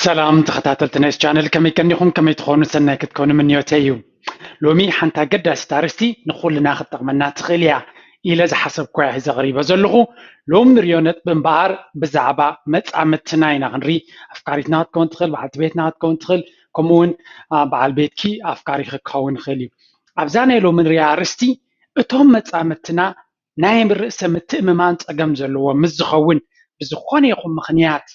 ሰላም ተኸታተልቲ ናይዚ ቻነል፣ ከመይ ቀኒኹም? ከመይ ትኾኑ? ሰናይ ክትኮኑ ምንዮተይ እዩ። ሎሚ ሓንቲ ኣገዳሲት ኣርእስቲ ንኹልና ክትጠቕመና ትኽእል እያ ኢለ ዝሓሰብኩያ ሒዘ ቀሪበ ዘለኹ። ሎም ንሪኦ ነጥቢ እምበኣር ብዛዕባ መጻምድትና ኢና ክንርኢ። ኣፍቃሪትና ክትከውን ትኽእል፣ በዓልቲ ቤትና ክትከውን ትኽእል፣ ከምኡ እውን በዓል ቤትኪ ኣፍቃሪ ክከውን ይኽእል እዩ። ኣብዛ ናይ ሎሚ ንሪኣ ኣርእስቲ እቶም መጻምድትና ናይ ርእሰ ምትእምማን ጸገም ዘለዎ ምስ ዝኸውን፣ ብዝኾነ ይኹን ምኽንያት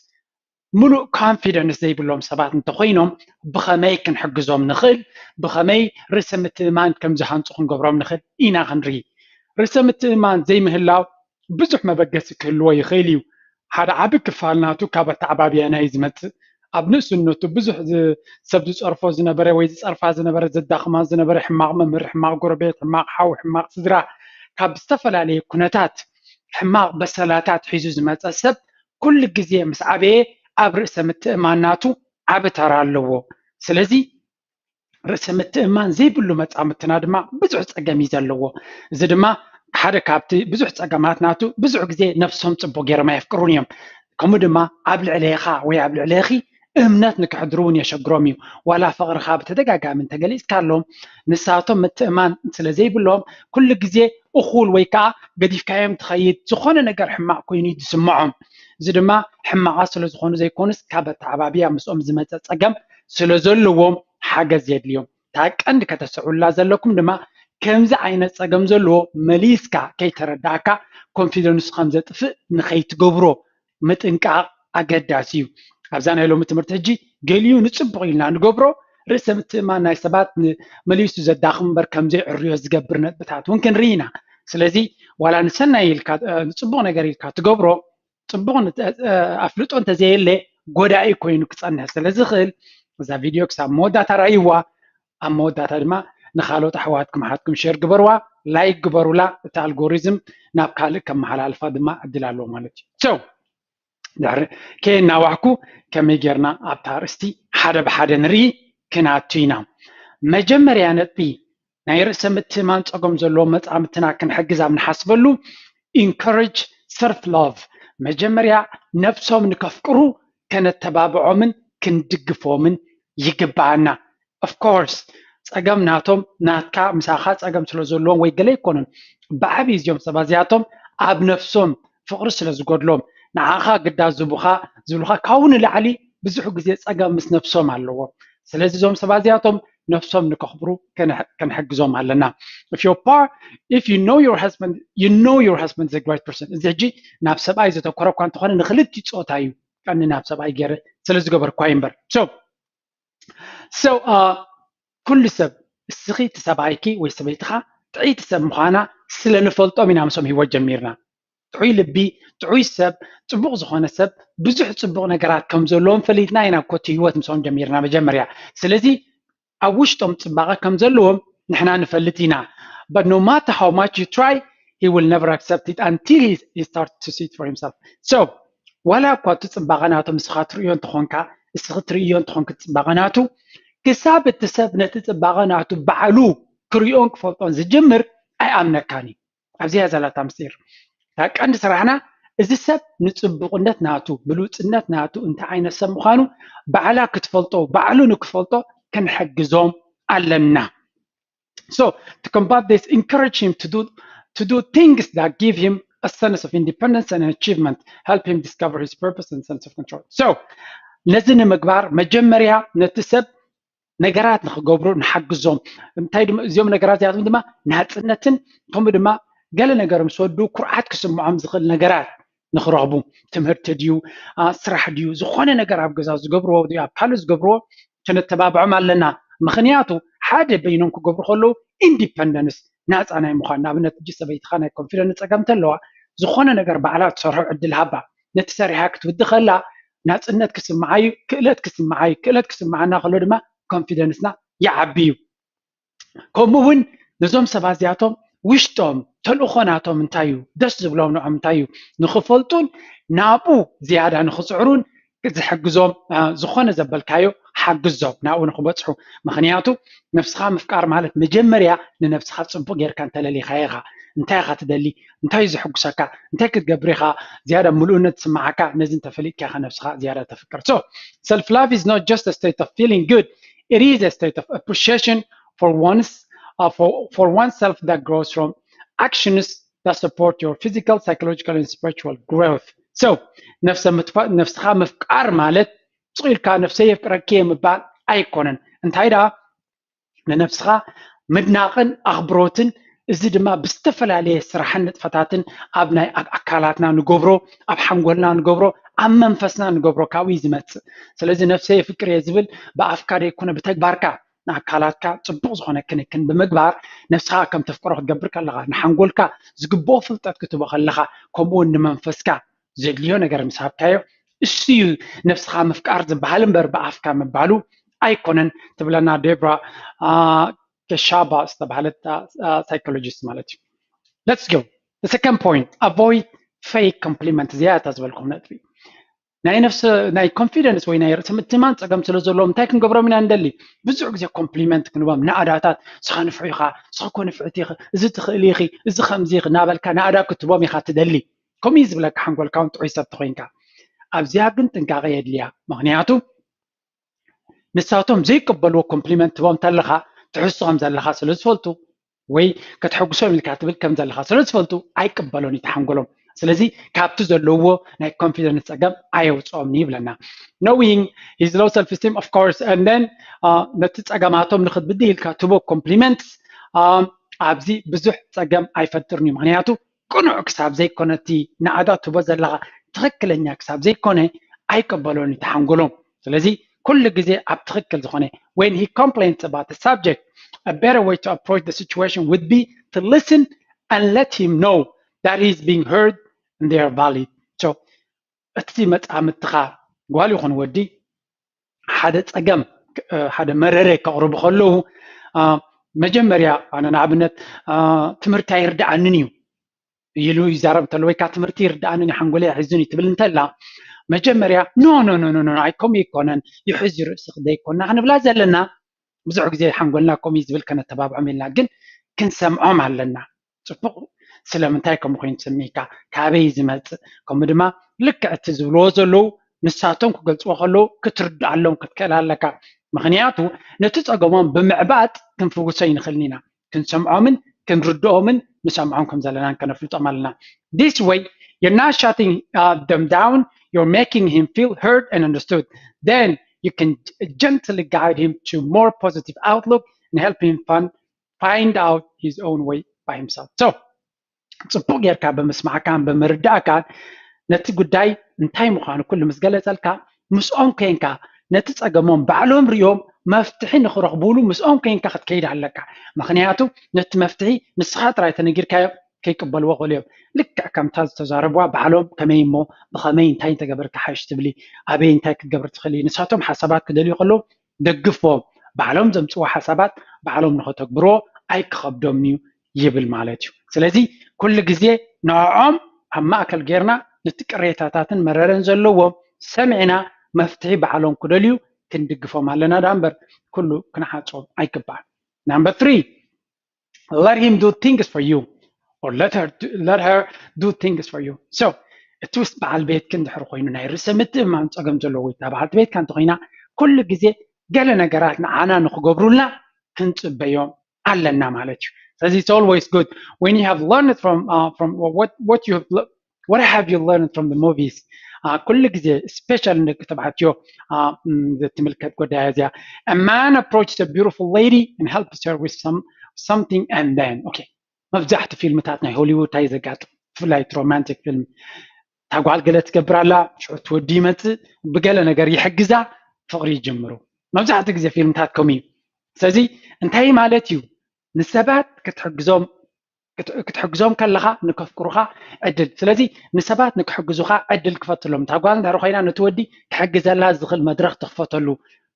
ምሉእ ኮንፊደንስ ዘይብሎም ሰባት እንተኾይኖም ብኸመይ ክንሕግዞም ንኽእል፣ ብኸመይ ርእሰ ምትእምማን ከም ዝሃንፁ ክንገብሮም ንኽእል ኢና ክንርኢ። ርእሰ ምትእምማን ዘይምህላው ብዙሕ መበገሲ ክህልዎ ይኽእል እዩ። ሓደ ዓቢ ክፋል ናቱ ካብ ኣተዓባብያና እዩ ዝመጽእ። ኣብ ንእስነቱ ብዙሕ ሰብ ዝጸርፎ ዝነበረ ወይ ዝጸርፋ ዝነበረ፣ ዘዳኽማ ዝነበረ፣ ሕማቕ መምህር፣ ሕማቕ ጎረቤት፣ ሕማቕ ሓው፣ ሕማቕ ስድራ፣ ካብ ዝተፈላለየ ኩነታት ሕማቕ በሰላታት ሒዙ ዝመጸ ሰብ ኩሉ ግዜ ምስ ዓበየ ኣብ ርእሰ ምትእማን ናቱ ዓቢ ተራ ኣለዎ። ስለዚ ርእሰ ምትእማን ዘይብሉ መጻምድትና ድማ ብዙሕ ጸገም እዩ ዘለዎ። እዚ ድማ ሓደ ካብቲ ብዙሕ ጸገማት ናቱ፣ ብዙሕ ግዜ ነብሶም ጽቡቕ ገይሮም ኣየፍቅሩን እዮም። ከምኡ ድማ ኣብ ልዕሌኻ ወይ ኣብ ልዕሌኺ እምነት ንክሕድሩ እውን የሸግሮም እዩ። ዋላ ፍቕርኻ ብተደጋጋሚ እንተገሊጽካሎም፣ ንሳቶም ምትእማን ስለ ዘይብሎም ኩሉ ግዜ እኹል ወይ ከዓ ገዲፍካዮም ትኸይድ፣ ዝኾነ ነገር ሕማቕ ኮይኑ እዩ ዝስምዖም። እዚ ድማ ሕማቓት ስለ ዝኾኑ ዘይኮኑስ ካብ ኣተዓባብያ ምስኦም ዝመፀ ፀገም ስለ ዘለዎም ሓገዝ የድልዮም። እታ ቀንዲ ከተስተውዕሉላ ዘለኩም ድማ ከምዚ ዓይነት ፀገም ዘለዎ መሊስካ ከይተረዳእካ ኮንፊደንስ ከም ዘጥፍእ ንኸይትገብሮ ምጥንቃቕ ኣገዳሲ እዩ። ኣብዛ ናይ ሎሚ ትምህርቲ ሕጂ ገሊኡ ንፅቡቕ ኢልና ንገብሮ ርእሰ ምትእማን ናይ ሰባት መሊሱ ዘዳኽም እምበር ከም ዘይዕርዮ ዝገብር ነጥብታት እውን ክንርኢ ኢና። ስለዚ ዋላ ንሰናይ ኢልካ ንፅቡቕ ነገር ኢልካ ትገብሮ ፅቡቕ ኣፍልጦ እንተዘየለ ጎዳኢ ኮይኑ ክፀንሕ ስለ ዝኽእል እዛ ቪድዮ ክሳብ መወዳእታ ረኣይዋ። ኣብ መወዳእታ ድማ ንኻልኦት ኣሕዋትኩም ኣሓትኩም ሼር ግበርዋ፣ ላይክ ግበሩላ። እቲ ኣልጎሪዝም ናብ ካልእ ከመሓላልፋ ድማ ዕድል ኣለዎ ማለት እዩ። So ድሕሪ ከየናዋሕኩ ከመይ ጌርና ኣብታ ኣርእስቲ ሓደ ብሓደ ንርኢ ክናቱ ኢና። መጀመርያ ነጥቢ ናይ ርእሰ ምትእማን ጸገም ዘለዎም መጻምድትና ክንሕግዝ ኣብ ንሓስበሉ encourage self love፣ መጀመርያ ነብሶም ንከፍቅሩ ከነተባብዖምን ክንድግፎምን ይግባኣና። Of course ጸገም ናቶም ናትካ ምሳኻ ጸገም ስለ ዘለዎም ወይ ገለ ኣይኮኑን። ብዓብዪ እዚኦም ሰባት እዚኣቶም ኣብ ነፍሶም ፍቕሪ ስለ ዝጎድሎም ንዓኻ ግዳ ዝቡኻ ዝብሉኻ ካብኡ ንላዕሊ ብዙሕ ግዜ ጸገም ምስ ነፍሶም ኣለዎም። ስለዚ እዞም ሰባት እዚኣቶም ነፍሶም ንከኽብሩ ክንሕግዞም ኣለና። If your par if you know your husband you know your husband is a great person። እዚ ሕጂ ናብ ሰብኣይ ዘተኮረ እኳ እንተኾነ ንክልቲ ጾታ እዩ ቀኒ ናብ ሰብኣይ ገይረ ስለ ዝገበርኳ እዩ እምበር። So so ኩሉ ሰብ እስኺ እቲ ሰብኣይኪ ወይ ሰበይትኻ ጥዕይቲ ሰብ ምዃና ስለ ንፈልጦም ኢና ምሶም ህይወት ጀሚርና። ጥዑይ ልቢ፣ ጥዑይ ሰብ፣ ጽቡቕ ዝኾነ ሰብ ብዙሕ ጽቡቕ ነገራት ከም ዘለዎም ፈሊጥና ኢና እኮ እቲ ህይወት ምሶም ጀሚርና መጀመርያ። ስለዚ ኣብ ውሽጦም ጽባቐ ከም ዘለዎም ንሕና ንፈልጥ ኢና። But no matter how much you try, he will never accept it until he, he starts to see it for himself. So ዋላ እኳ እቲ ጽባቐ ናቶም እስኻ ትርእዮ እንተኾንካ እስኺ ትርእዮ እንተኾንክ ጽባቐ ናቱ ክሳብ እቲ ሰብ ነቲ ጽባቐ ናቱ ባዕሉ ክርእዮን ክፈልጦን ዝጅምር ኣይኣምነካን እዩ። ኣብዚኣ ዘላታ ምስጢር እታ ቀንዲ ስራሕና እዚ ሰብ ንጽቡቕነት ናቱ ብሉጽነት ናቱ እንታይ ዓይነት ሰብ ምዃኑ ባዕላ ክትፈልጦ ባዕሉ ንክፈልጦ ክንሕግዞም ኣለና። So to combat this, encourage him to do to do things that give him a sense of independence and achievement, help him discover his purpose and sense of control. So ነዚ ንምግባር መጀመርያ ነቲ ሰብ ነገራት ንክገብሩ ንሓግዞም። እንታይ ድማ እዚኦም ነገራት እዚኣቶም ድማ ናፅነትን ከምኡ ድማ ገለ ነገር ምስ ወዱ ኩርዓት ክስምዖም ዝኽእል ነገራት ንክረኽቡ፣ ትምህርቲ ድዩ ስራሕ ድዩ ዝኾነ ነገር ኣብ ገዛ ዝገብርዎ ድዩ ኣብ ካልእ ዝገብርዎ፣ ክንተባብዖም ኣለና። ምኽንያቱ ሓደ በይኖም ክገብሩ ከለዉ ኢንዲፐንደንስ ናፃ ናይ ምዃን፣ ንኣብነት እጂ ሰበይትኻ ናይ ኮንፊደንስ ፀገም እንተለዋ ዝኾነ ነገር ባዕላ ትሰርሖ ዕድል ሃባ። ነቲ ሰሪሓ ክትውዲ ከላ ናፅነት ክስምዓ እዩ፣ ክእለት ክስምዓ እዩ። ክእለት ክስምዓና ከሎ ድማ ኮንፊደንስና ይዓቢ እዩ። ከምኡ እውን ነዞም ሰባት እዚኣቶም ውሽጦም ተልእኾ ናቶም እንታይ እዩ፣ ደስ ዝብሎም ንዖም እንታይ እዩ ንክፈልጡን ናብኡ ዝያዳ ንክፅዕሩን ዝሕግዞም ዝኾነ ዘበልካዮ ሓግዞም ናብኡ ንክበፅሑ። ምክንያቱ ነብስኻ ምፍቃር ማለት መጀመርያ ንነብስኻ ፅቡቅ ጌርካ እንተለሊኻዮ ኢኻ። እንታይ ኢኻ ትደሊ? እንታይ እዩ ዝሕጉሰካ? እንታይ ክትገብር ኢኻ ዝያዳ ምሉእነት ዝስምዓካ? ነዚ እንተፈሊጥካ ኢኻ ነብስኻ ዝያዳ ተፍቅር። So self love is not just a state of feeling good, it is a state of appreciation for one's uh, for, for oneself that grows from actions that support your physical, psychological and spiritual growth. So ነፍስኻ ምፍቃር ማለት ስቕ ኢልካ ነፍሰይ የፍቅረኪ ምባል ኣይኮነን። እንታይ ደኣ ንነፍስኻ ምድናቕን ኣኽብሮትን፣ እዚ ድማ ብዝተፈላለየ ስራሕን ንጥፈታትን ኣብ ናይ ኣካላትና ንገብሮ፣ ኣብ ሓንጎልና ንገብሮ፣ ኣብ መንፈስና ንገብሮ ካብኡ እዩ ዝመፅእ። ስለዚ ነፍሰይ የፍቅር እየ ዝብል ብኣፍካ ደይኮነ ብተግባርካ ንኣካላትካ ፅቡቕ ዝኾነ ክንክን ብምግባር ነፍስኻ ከም ተፍቅሮ ክትገብር ከለኻ፣ ንሓንጎልካ ዝግብኦ ፍልጠት ክትቦ ከለኻ፣ ከምኡውን ንመንፈስካ ዘድልዮ ነገር ምስ ሃብካዮ፣ እሱ እዩ ነፍስኻ ምፍቃር ዝበሃል እምበር ብኣፍካ ምባሉ ኣይኮነን ትብለና ዴብራ ከሻባ ዝተባሃለት ሳይኮሎጂስት ማለት እዩ። Let's go. The second point, avoid fake compliment. እዚኣ እታ ዝበልኩም ነጥቢ ናይ ነፍሲ ናይ ኮንፊደንስ ወይ ናይ ርእሲ ምትማን ፀገም ስለ ዘለዎም እንታይ ክንገብሮም ኢና ንደሊ? ብዙሕ ግዜ ኮምፕሊመንት ክንቦም፣ ናእዳታት፣ ስኻ ንፍዑ ኢኻ፣ ስኻ እኮ ንፍዕቲ ኢኺ፣ እዚ ትኽእሊ ኢኺ፣ እዚ ከምዚ ኢኺ እናበልካ ናእዳ ክትቦም ኢኻ ትደሊ። ከምኡ እዩ ዝብለካ ሓንጎልካ እውን ጥዑይ ሰብ ተኮይንካ። ኣብዚኣ ግን ጥንቃቐ የድልያ። ምክንያቱ ንሳቶም ዘይቀበልዎ ኮምፕሊመንት ትቦም ተለኻ ትሕሱ ከም ዘለኻ ስለ ዝፈልጡ ወይ ከተሐጉሶም ኢልካ ትብል ከም ዘለኻ ስለ ዝፈልጡ ኣይቀበሎን እዩ ተሓንጎሎም። ስለዚ ካብቲ ዘለውዎ ናይ ኮንፊደንስ ፀገም ኣየውፅኦም ይብለና። Knowing his low self esteem of course and then ነቲ ፀገማቶም ንክትብድህ ኢልካ ትቦ ኮምፕሊመንት ኣብዚ ብዙሕ ፀገም ኣይፈጥርን እዩ። ምክንያቱ ቅኑዕ ክሳብ ዘይኮነ እቲ ናእዳ ትቦ ዘለኻ ትኽክለኛ ክሳብ ዘይኮነ ኣይቀበሎን እዩ ተሓንጎሎም። ስለዚ ኩሉ ግዜ ኣብ ትኽክል ዝኾነ when he complains about the subject a better way to approach the situation would be to listen and let him know that he is being heard and they are valid. So እቲ መፃምትኻ ጓል ይኹን ወዲ ሓደ ፀገም ሓደ መረረ ከቕርቡ ከለዉ መጀመርያ ኣነ ንኣብነት ትምህርቲ ኣይርድኣንን እዩ ኢሉ ይዛረብ እንተሎ ወይ ከዓ ትምህርቲ ይርድኣንን ሓንጎለይ ኣይሕዝን እዩ ትብል እንተላ መጀመርያ ኖ ኖ ኖ ኖ ኣይከምኡ ይኮነን ይሕዝ ርእስኺ ዘይኮና ክንብላ ዘለና። ብዙሕ ግዜ ሓንጎልና ከምኡ ዝብል ከነተባብዖም ኢልና ግን ክንሰምዖም ኣለና። ፅቡቕ ስለምንታይ ከምኡ ኮይኑ ትስምዒካ ካበይ ዝመፅእ ከምኡ ድማ ልክዕ እቲ ዝብልዎ ዘለዉ ንሳቶም ክገልፅዎ ከለዉ ክትርድኣሎም ክትክእል ኣለካ። ምክንያቱ ነቲ ፀገሞም ብምዕባጥ ክንፍውሶ ይንክእልን ኢና። ክንሰምዖምን ክንርድኦምን ንሰምዖም ከም ዘለናን ከነፍልጦም ኣለና። This way you're not shutting uh, them down, you're making him feel heard and understood. Then you can gently guide him to more positive outlook and help him find, find out his own way by himself. So ፅቡቅ ጌርካ ብምስማዕካን ብምርዳእካን ነቲ ጉዳይ እንታይ ምዃኑ ኩሉ ምስ ገለፀልካ ምስኦም ኮይንካ ነቲ ፀገሞም ባዕሎም ሪኦም መፍትሒ ንክረኽቡሉ ምስኦም ኮይንካ ክትከይድ ኣለካ። ምክንያቱ ነቲ መፍትሒ ንስኻ ጥራይ ተነጊርካዮ ከይቅበልዎ ክእሉ እዮም። ልክዕ ከምታ ዝተዛረብዋ ባዕሎም ከመይ እሞ ብኸመይ እንታይ እንተገበርካ ሓይሽ ትብሊ ኣበይ እንታይ ክትገብር ትኽእሊ ንሳቶም ሓሳባት ክደልዩ ከለዉ ደግፍዎም። ባዕሎም ዘምፅዎ ሓሳባት ባዕሎም ንኸተግብርዎ ኣይክኸብዶም እዩ ይብል ማለት እዩ። ስለዚ ኩሉ ግዜ ንዕኦም ኣብ ማእከል ጌርና ነቲ ቅሬታታትን መረረን ዘለዎም ሰሚዕና መፍትሒ ባዕሎም ክደልዩ ክንድግፎም ኣለና ዳ እምበር ኩሉ ክንሓጾም ኣይግባእን። Number three, let him do things for you or let her do, let her do things for you. So እቲ ውስጥ በዓል ቤትኪ እንድሕር ኮይኑ ናይ ርእሰ ምትእምማን ፀገም ዘለዎ ወይ በዓልቲ ቤትካ እንተኮይና ኩሉ ግዜ ገለ ነገራት ንዓና ንክገብሩልና ክንፅበዮም ኣለና ማለት እዩ። ስለዚ it's always good when you have learned from uh, from what what you have what have you learned from the movies? Uh, ኩሉ ግዜ special ንደቂ ተባዕትዮ uh, ትምልከት ጉዳይ እዚኣ. A man approaches a beautiful lady and helps her with some something and then okay መብዛሕቲ ፊልምታት ናይ ሆሊውድ እንታይ ዘጋጥም ብፍላይ እቲ ሮማንቲክ ፊልም እታ ጓል ገለ ትገብር ኣላ ሽዑ እቲ ወዲ ይመፅእ ብገለ ነገር ይሕግዛ ፍቕሪ ይጅምሩ። መብዛሕትኡ ግዜ ፊልምታት ከምኡ እዩ። ስለዚ እንታይ ማለት እዩ ንሰባት ክትሕግዞም ክትሕግዞም ከለኻ ንከፍቅሩኻ ዕድል ስለዚ ንሰባት ንክሕግዙኻ ዕድል ክፈትሎም እታ ጓል እንድሕር ኮይና ነቲ ወዲ ክሕግዘላ ዝኽእል መድረኽ ትኽፈተሉ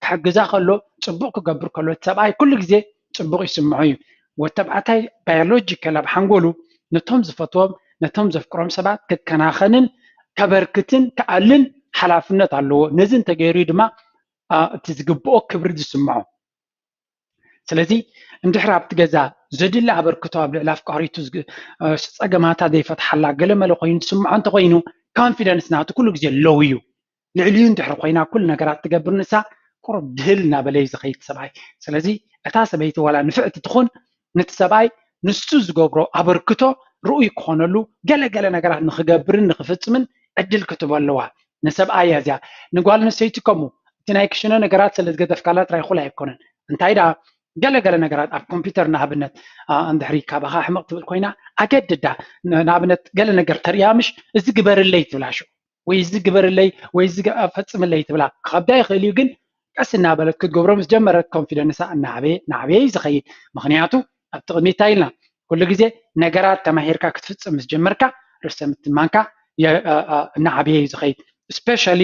ክሕግዛ ከሎ ፅቡቕ ክገብር ከሎ እቲ ሰብኣይ ኩሉ ግዜ ፅቡቕ ይስምዖ እዩ። ወተባዕታይ ባዮሎጂካል ኣብ ሓንጎሉ ነቶም ዝፈትዎም ነቶም ዘፍቅሮም ሰባት ክከናኸንን ከበርክትን ክኣልን ሓላፍነት ኣለዎ። ነዚ እንተገይሩ ድማ እቲ ዝግብኦ ክብሪ ዝስምዖ። ስለዚ እንድሕር ኣብቲ ገዛ ዘድሊ ኣበርክቶ ኣብ ልዕሊ ኣፍቃሪቱ ዝግ- እ፣ ጸገማታ ዘይፈትሓላ ገለመለ ኮይኑ ዝስምዖ እንተኮይኑ፣ ኮንፊደንስ ናቱ ኩሉ ግዜ ሎው እዩ። ልዕሊኡ እንድሕር ኮይና ኩሉ ነገራት ትገብር ንሳ ቁሩብ ድህል እናበለ እዩ ዝኸይድ ሰብኣይ። ስለዚ እታ ሰበይቲ ዋላ ንፍዕቲ ትኹን፣ ነቲ ሰብኣይ ንሱ ዝገብሮ ኣበርክቶ ርኡይ ክኾነሉ፣ ገለ ገለ ነገራት ንክገብርን ንክፍጽምን ዕድል ክትህቦ ኣለዋ። ንሰብኣይ እያ እዚኣ። ንጓል ኣንስተይቲ ከምኡ፣ እቲ ናይ ክሽነ ነገራት ስለ ዝገደፍካላ ጥራይ እኹል ኣይኮነን። እንታይ ደኣ፣ ገለ ገለ ነገራት ኣብ ኮምፒውተር ንኣብነት፣ ኣ፣ እንድሕሪ ካባኻ ሕመቕ ትብል ኮይና፣ ኣገድዳ ን- ንኣብነት ገለ ነገር ተርእያ ምሽ፣ እዚ ግበርለይ ትብላ ሽዑ፣ ወይ እዚ ግበርለይ ወይ እዚ ገ- ፈጽምለይ ትብላ። ክኸብዳ ይኽእል እዩ፣ ግን ቀስ እናበለት ክትገብሮ ምስ ጀመረት ኮንፊደንሳ እናዓበየ እናዓበየ እዩ ዝኸይድ። ምኽንያቱ ኣብቲ ቅድሚ እንታይ ኢልና፣ ኩሉ ግዜ ነገራት ተማሂርካ ክትፍጽም ምስ ጀመርካ ርእሰ ምትእምማንካ የ- ኣ- ኣ- እናዓበየ እዩ ዝኸይድ። ስፔሻሊ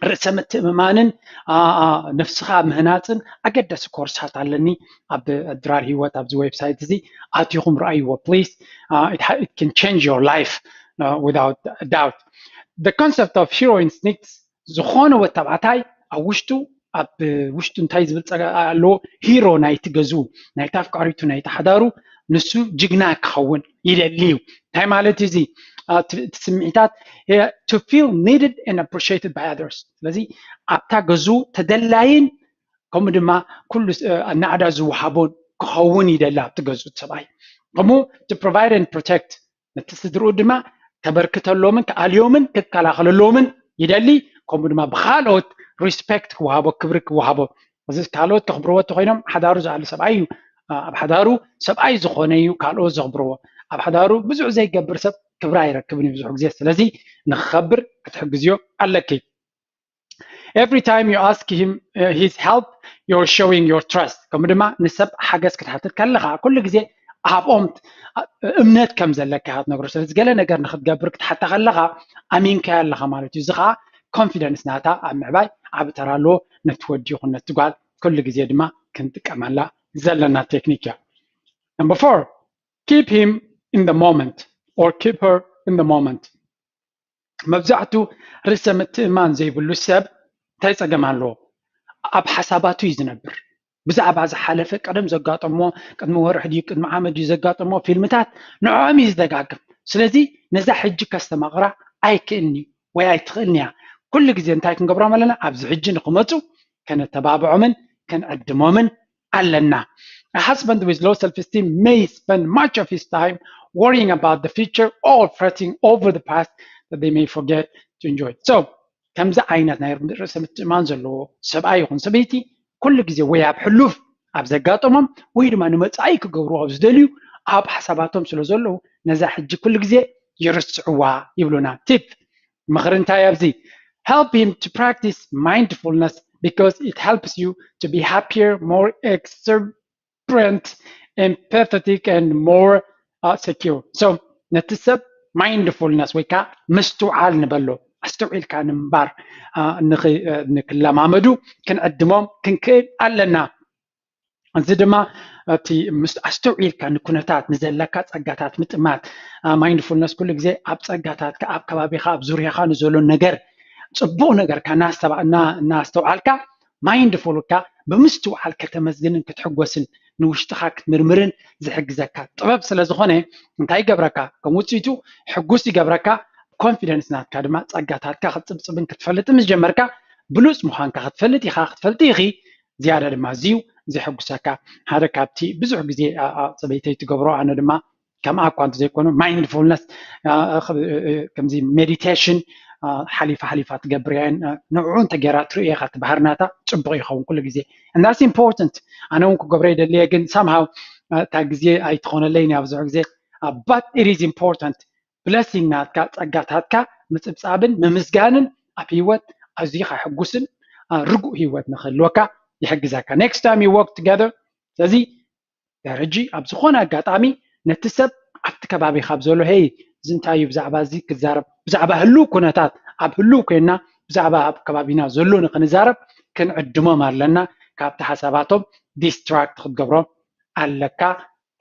ርእሰ ምትእምማንን ኣ- ኣ- ነፍስኻ ምህናፅን ኣገዳሲ ኮርሳት ኣለኒ ኣብ ድራር ህይወት ኣብዚ ዌብሳይት እዚ ኣቲኹም ረኣይዎ please. It can change your life without doubt. The concept of hero instincts፣ ዝኾነ ወድ ተባዕታይ ኣብ ውሽጡ ኣብ ውሽጡ እንታይ ዝብል ጸጋ ኣለዎ? ሂሮ ናይቲ ገዝኡ፣ ናይቲ ኣፍቃሪቱ፣ ናይቲ ሓዳሩ፣ ንሱ ጅግና ክኸውን ይደሊ እዩ። እንታይ ማለት እዩ እዚ? ኣ፣ እቲ እቲ ስምዒታት to feel needed and appreciated by others። ስለዚ ኣብታ ገዝኡ ተደላይን ከምኡ ድማ ኩሉ ስ- እ፣ ናዕዳ ዝወሃቦን ክኸውን ይደሊ ኣብቲ ገዝኡ ሰብኣይ። ከምኡ to provide and protect፣ ነቲ ስድርኡ ድማ ከበርክተሎምን ክኣልዮምን ክከላኸለሎምን ይደሊ። ከምኡ ድማ ብኻልኦት ሪስፔክት ክወሃቦ፣ ክብሪ ክወሃቦ። እዚ ካልኦት ከኽብርዎ እንተኮይኖም፣ ሓዳሩ ዝኣሉ ሰብኣይ እዩ። ኣ፣ ኣብ ሓዳሩ ሰብኣይ ዝኾነ እዩ ካልኦት ዘኽብርዎ። ኣብ ሓዳሩ ብዙሕ ዘይገብር ሰብ ክብሪ ኣይረክብን እዩ ብዙሕ ግዜ። ስለዚ ንክኸብር ክትሕግዝዮ ኣለኪ። Every time you ask him uh, his help, you're showing your trust። ከምኡ ድማ ንሰብ ሓገዝ ክትሓትት ከለኻ ኩሉ ግዜ ኣብኦም እምነት ከም ዘለካ ኢኻ ትነግሮ። ስለዚ ገለ ነገር ንክትገብር ክትሓታ ከለኻ ኣሚንካዮ ኣለኻ ማለት እዩ። እዚ ከዓ ኮንፊደንስ ናታ ኣብ ምዕባይ ዓቢ ተራ ኣለዎ። ነቲ ወዲ ይኹን ነቲ ጓል ኩሉ ግዜ ድማ ክንጥቀመላ ዘለና ቴክኒክ እያ። Number four, keep him in the moment or keep her in the moment። መብዛሕቱ ርእሰ ምትእማን ዘይብሉ ሰብ እንታይ ጸገም ኣለዎ? ኣብ ሓሳባቱ እዩ ዝነብር። ብዛዕባ ዝሓለፈ ቀደም ዘጋጠሞ፣ ቅድሚ ወርሒ ድዩ ቅድሚ ዓመት ድዩ ዘጋጠሞ ፊልምታት ንዕኦም እዩ ዝደጋግም። ስለዚ ነዛ ሕጂ ከስተማቕራ ኣይክእልኒ ወይ ኣይትኽእልንያ። ኩሉ ግዜ እንታይ ክንገብሮም ኣለና? ኣብዚ ሕጂ ንክመፁ ከነተባብዖምን ክንዕድሞምን ኣለና። A husband with low self-esteem may spend much of his time worrying about the future or fretting over the past that they may forget to enjoy. So ከምዚ ዓይነት ናይ ርእሰ ምትእማን ዘለዎ ሰብኣይ ይኹን ሰበይቲ ኩሉ ግዜ ወይ ኣብ ሕሉፍ ኣብ ዘጋጠሞም ወይ ድማ ንመጻኢ ክገብሩ ኣብ ዝደልዩ ኣብ ሓሳባቶም ስለ ዘለዉ ነዛ ሕጂ ኩሉ ግዜ ይርስዕዋ ይብሉና። ቲፕ ምኽሪ እንታይ ኣብዚ? Help him to practice mindfulness because it helps you to be happier, more exuberant, empathetic and more uh, secure. So ነቲ ሰብ ማይንድፉልነስ ወይ ከዓ ምስትውዓል ንበሎ ኣስተውዒልካ ንምንባር ንክለማመዱ ክንዕድሞም ክንክእል ኣለና። እዚ ድማ እቲ ኣስተውዒልካ ንኩነታት ንዘለካ ጸጋታት ምጥማት። ማይንድፉልነስ ኩሉ ግዜ ኣብ ጸጋታትካ ኣብ ከባቢኻ ኣብ ዙርያኻ ንዘሎ ነገር ጽቡቕ ነገርካ እናስተውዓልካ ማይንድፉልካ ብምስትውዓል ከተመስግንን ክትሕጎስን ንውሽጥኻ ክትምርምርን ዝሕግዘካ ጥበብ ስለ ዝኾነ እንታይ ይገብረካ? ከም ውፅኢቱ ሕጉስ ይገብረካ። ኮንፊደንስ ናትካ ድማ ጸጋታትካ ክትጽብጽብን ክትፈልጥ ምስ ጀመርካ ብሉፅ ምዃንካ ክትፈልጥ ኢኻ ክትፈልጥ ኢኺ። ዝያዳ ድማ እዚዩ ዘሐጉሰካ። ሓደ ካብቲ ብዙሕ ግዜ ሰበይተይ ትገብሮ ኣነ ድማ ከምኣ እኳ እንተዘይኮኑ ማይንድፉልነስ ከምዚ ሜዲቴሽን ሓሊፋ ሓሊፋ ትገብር እያ። ንዕኡ እንተገይራ ትርእዮ ኢኻ እቲ ባህርናታ ጽቡቕ ይኸውን ኩሉ ግዜ። And that's important። ኣነ እውን ክገብሮ ይደልየ ግን ሳምሃው እታ ግዜ ኣይትኾነለይን እያ ብዙሕ ግዜ። But it is important። ብለሲንግ ናትካ ጸጋታትካ ምጽብጻብን ምምስጋንን ኣብ ህይወት ኣዝዩ ከሕጉስን ርጉእ ህይወት ንክህልወካ ይሕግዘካ። Next time you work together። ስለዚ ድሕር ሕጂ ኣብ ዝኾነ ኣጋጣሚ ነቲ ሰብ ኣብቲ ከባቢ ካብ ዘሎ ሄይ እዚ እንታይ እዩ ብዛዕባ እዚ ክዛረብ ብዛዕባ ህልው ኩነታት ኣብ ህልው ኮይና ብዛዕባ ኣብ ከባቢና ዘሎ ንክንዛረብ ክንዕድሞም ኣለና። ካብቲ ሓሳባቶም ዲስትራክት ክትገብሮም ኣለካ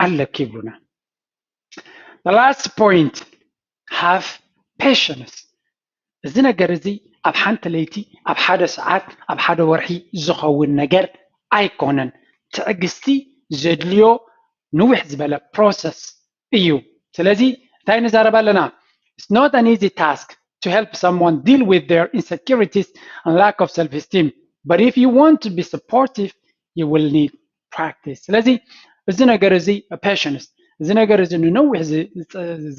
ኣለኪ ይብሉና። The last point, have patience። እዚ ነገር እዚ ኣብ ሓንቲ ለይቲ ኣብ ሓደ ሰዓት ኣብ ሓደ ወርሒ ዝኸውን ነገር ኣይኮነን። ትዕግስቲ ዘድልዮ ንውሕ ዝበለ process እዩ። ስለዚ እንታይ ንዛረብ ኣለና? It's not an easy task to help someone deal with their insecurities and lack of self-esteem. But if you want to be supportive, you will need practice. ስለዚ እዚ ነገር እዚ patience፣ እዚ ነገር እዚ ንነዊሕ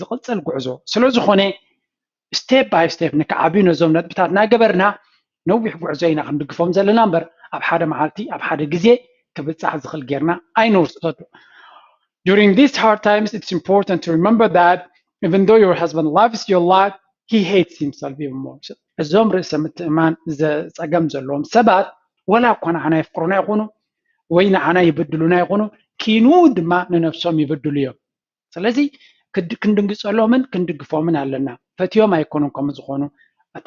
ዝቕፅል ጉዕዞ ስለዝኾነ step by step ንክዓብዩ ነዞም ነጥብታት እናገበርና ነዊሕ ጉዕዞ ኢና ክንድግፎም ዘለና እምበር ኣብ ሓደ መዓልቲ ኣብ ሓደ ግዜ ክብፃሕ ዝኽእል ጌርና ኣይንውስዶ። During these hard times, it's important to remember that even though your husband loves your life, he hates himself even more. እዞም ርእሰ ምትእማን ጸገም ዘለዎም ሰባት ወላ እኳ ንዓና የፍቅሩና ይኹኑ ወይ ንዓና ይብድሉና ይኹኑ፣ ኪኑ ድማ ንነብሶም ይብድሉ እዮም። ስለዚ ክንድንግጸሎምን ክንድግፎምን ኣለና። ፈትዮም ኣይኮኑን ከምኡ ዝኾኑ፣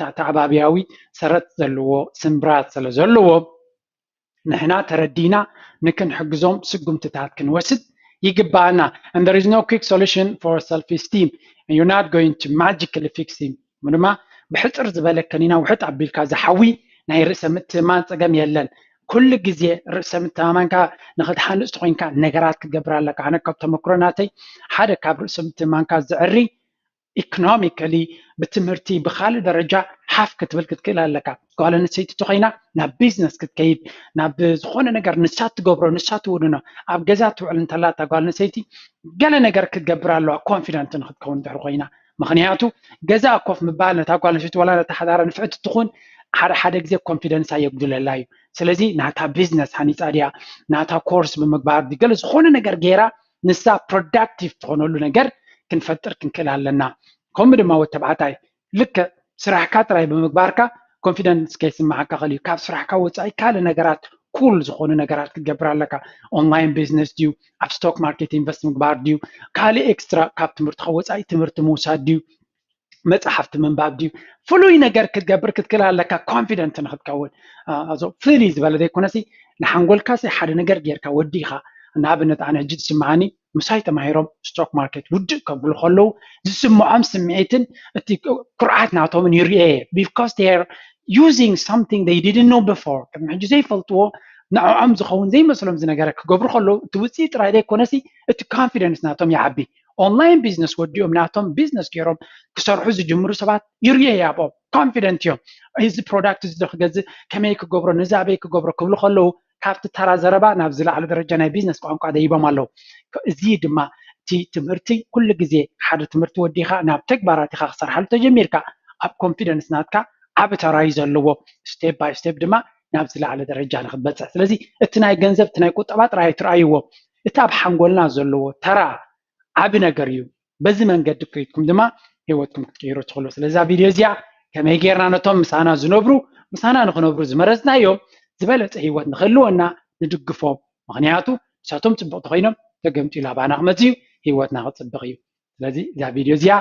ኣተዓባብያዊ ሰረት ዘለዎ ስምብራት ስለ ዘለዎ ንሕና ተረዲና ንክንሕግዞም ስጉምትታት ክንወስድ ይግባኣና። And there is no quick solution for self esteem. You're not going to magically fix him. ድማ ብሕፅር ዝበለ ከኒና ውሕጥ ኣቢልካ ዝሓዊ ናይ ርእሰ ምትእማን ፀገም የለን። ኩሉ ግዜ ርእሰ ምተማማንካ ንክትሃንፅ ተኮይንካ ነገራት ክትገብር ኣለካ። ኣነ ካብ ተመክሮ ናተይ ሓደ ካብ ርእሰ ምትእማንካ ዘዕሪ ኢኮኖሚካሊ ብትምህርቲ ብካልእ ደረጃ ሓፍ ክትብል ክትክእል ኣለካ። ጓል ኣንስተይቲ ተኮይና ናብ ቢዝነስ ክትከይድ ናብ ዝኾነ ነገር ንሳ ትገብሮ ንሳ ትውንኖ ኣብ ገዛ ትውዕል እንተላ እታ ጓል ኣንስተይቲ ገለ ነገር ክትገብር ኣለዋ ኮንፊደንት ንክትከውን ድሕሪ ኮይና። ምክንያቱ ገዛ ኮፍ ምባል ነታ ጓል ኣንስተይቲ ዋላ ነታ ሓዳራ ንፍዕቲ ትኹን ሓደ ሓደ ግዜ ኮንፊደንሳ የጉድለላ እዩ። ስለዚ ናታ ቢዝነስ ሃኒፃ ድያ ናታ ኮርስ ብምግባር ድዩ ገለ ዝኾነ ነገር ገይራ ንሳ ፕሮዳክቲቭ ትኾነሉ ነገር ክንፈጥር ክንክእል ኣለና። ከምኡ ድማ ወተባዕታይ ልክዕ ስራሕካ ጥራይ ብምግባርካ ኮንፊደንስ ከይስማዓካ ክእል እዩ። ካብ ስራሕካ ወፃኢ ካልእ ነገራት ኩል ዝኾኑ ነገራት ክትገብር ኣለካ። ኦንላይን ቢዝነስ ድዩ፣ ኣብ ስቶክ ማርኬት ኢንቨስት ምግባር ድዩ፣ ካልእ ኤክስትራ ካብ ትምህርትካ ወፃኢ ትምህርቲ ምውሳድ ድዩ፣ መፅሓፍቲ ምንባብ ድዩ፣ ፍሉይ ነገር ክትገብር ክትክእል ኣለካ። ኮንፊደንት ንክትከውን ኣዞ ፍልይ ዝበለ ዘይኮነሲ ንሓንጎልካ ሲ ሓደ ነገር ጌርካ ወዲኻ። ንኣብነት ኣነ ሕጂ ዝስምዓኒ ምሳይ ተማሂሮም ስቶክ ማርኬት ውድእ ከብሉ ከለዉ ዝስምዖም ስምዒትን እቲ ኩርዓት ናቶምን ይርኤ because they are using something they didn't know before። ቅድሚ ሕጂ ዘይፈልጥዎ ንዕኦም ዝኸውን ዘይመስሎም ዝነገረ ክገብሩ ከለዉ እቲ ውፅኢት ጥራይ ዘይኮነሲ እቲ ኮንፊደንስ ናቶም ይዓቢ። ኦንላይን ቢዝነስ ወዲኦም ናቶም ቢዝነስ ገይሮም ክሰርሑ ዝጅምሩ ሰባት ይርኤ ኣብኦም ኮንፊደንት እዮም። እዚ ፕሮዳክት እዚ ክገዝእ ከመይ ክገብሮ ነዚ ኣበይ ክገብሮ ክብሉ ከለዉ ካብቲ ተራ ዘረባ ናብ ዝለዓለ ደረጃ ናይ ቢዝነስ ቋንቋ ደይቦም ኣለዉ። እዚ ድማ እቲ ትምህርቲ ኩሉ ግዜ ሓደ ትምህርቲ ወዲኻ ናብ ተግባራት ኢኻ ክሰርሓሉ ተጀሚርካ ኣብ ኮንፊደንስ ናትካ ዓቢ ተራ እዩ ዘለዎ። ስቴፕ ባይ ስቴፕ ድማ ናብ ዝለዓለ ደረጃ ንክትበፅሕ። ስለዚ እቲ ናይ ገንዘብ እቲ ናይ ቁጠባ ጥራይ ኣይትርኣይዎ። እቲ ኣብ ሓንጎልና ዘለዎ ተራ ዓቢ ነገር እዩ። በዚ መንገዲ ከይድኩም ድማ ህይወትኩም ክትቅይሩ ትኽእሉ። ስለዚ እዛ ቪድዮ እዚኣ ከመይ ጌርና ነቶም ምሳና ዝነብሩ ምሳና ንክነብሩ ዝመረፅናዮም ዝበለፀ ህይወት ንክህልወና ንድግፎም። ምክንያቱ ንሳቶም ፅቡቅ ተኮይኖም ተገምጢሉ ኣባና ክመፅእ እዩ፣ ህይወትና ክፅብቅ እዩ። ስለዚ እዛ ቪድዮ እዚኣ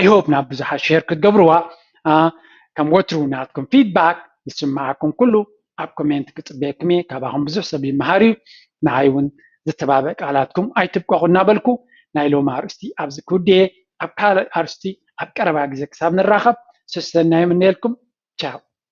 I hope ናብ ብዙሓት ሼር ክትገብርዋ። ከም ወትሩ ናትኩም ፊድባክ ዝስምዓኩም ኩሉ ኣብ ኮሜንት ክፅበየኩም እየ። ካባኹም ብዙሕ ሰብ ይመሃር እዩ። ንዓይ እውን ዝተባበ ቃላትኩም ኣይትብቀቑ እናበልኩ ናይ ሎሚ ኣርእስቲ ኣብዚ ክውድየ። ኣብ ካልእ ኣርእስቲ ኣብ ቀረባ ግዜ ክሳብ ንራኸብ ሰሰናዩ ምነየልኩም። ቻው።